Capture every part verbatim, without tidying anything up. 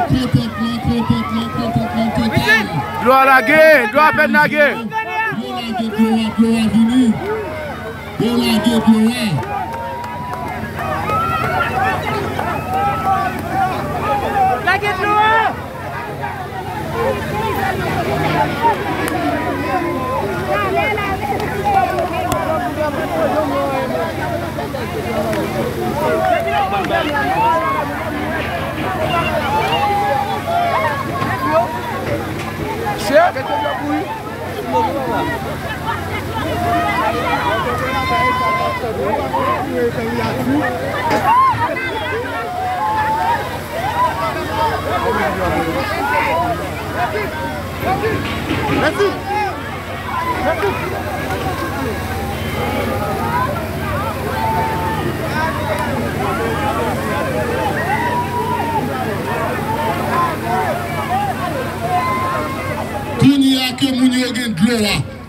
Kontantman, kontantman, kontantman total. Dlo a lage, dlo a apèn lage. Yo lage dlo a, dlo a vini. Yo lage dlo a. Lage dlo a. Mèsi. Kounye a ke moun yo gen dlo a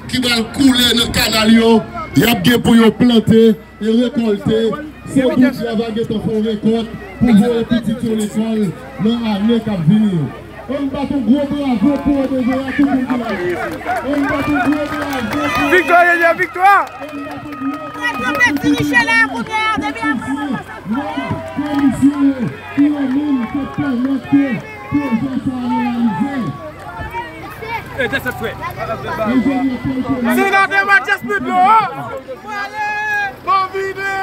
ki pral koule nan kanal yo, y ap gen pou yo plante e rekòlte. San dout, y a va gentan fè yon rekòt pou voye pitit yo lekòl nan ane k ap vini yo. Ann bat yon gwo bravo pou O D V a, tout moun ki la. Ann bat yon gwo bravo pou O D V a. Viktwa, Dènye viktwa! Ann bat yon gwo bravo pou Piti Michel la, kounye a, depi apre, mwen panse. Lòd komisyon yo, ki yo menm te pèmèt ke pwojè sa a reyalize. Senatè Mathias Pedro! Bon vide!